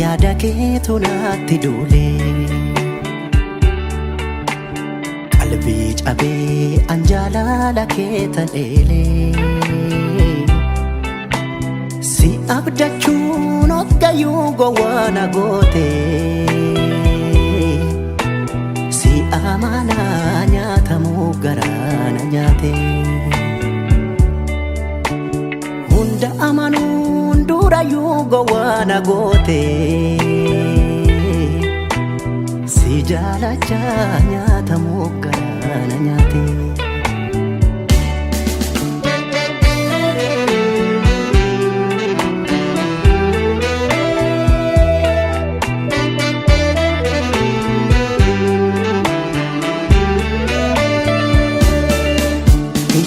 Yaada keetu natti duule, qalbii cabee an jaalala kee ta'eele. Si abdachuun hoggayyuu gowwaa na goote, si amanaa nyaatamuu garaa na nyaate. Hunda amanuun durayyuu gowwaa na goote, si jaalachaa nyaatamuu garaa na nyaate.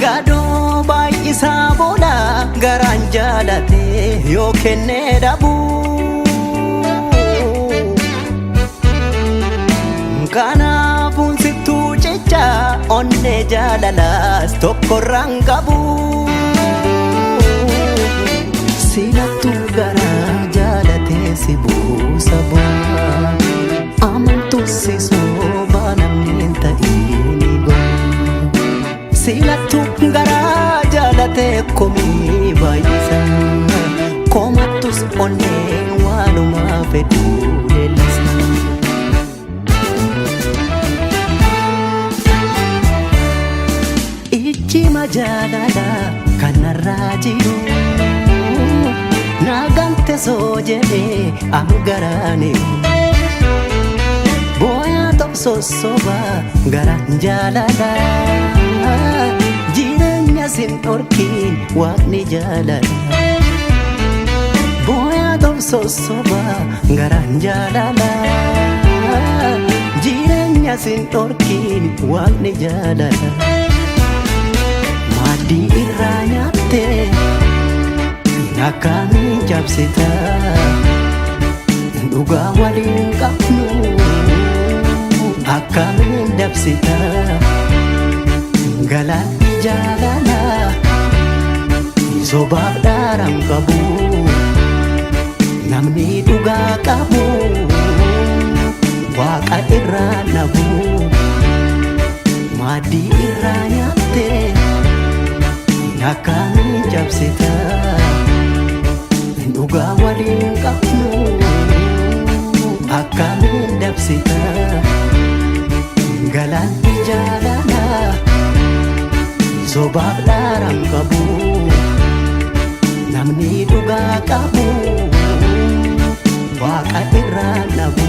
Gadoo baay'isaa booda garaan jaalate yoo kennee dhabu. Kanaafuun sittuu jecha onnee jaalalaas tokkorraan qabu. Silattuu garaa jaalatee si buusa bu'aa. Amantuu si soba namni hin ta'in goona. Silattuu garaa jaalatee komii baay'isa. Komattus onnee waanuma fedhuu leellisa. Ijjima jaalala kanarraa jiru naagante soo jedhee am garaaniru. Booyaa tobsossoba garaan jaalala jireenya sin dhorkiin waaqni jaalala. Booyaa tobsossoba garaan jaalala jireenya sin dhorkiin waaqni jaalala. Maaddii irraa nyaattee akkamiin cabsita, dhugaa waliin qabnu akkamiin dabsita. Galaanni jaalala sobaaf dhaaraan qabu, namni dhugaa qabu waaqa irraa nabu. Maaddii irraa nyaattee akkamiin cabsita, dhugaa waliin qabnu akkamiin dabsita. Galaanni jaalala sobaaf dhaaraan qabu, namni dhugaa qabu waaqa irraa nabu.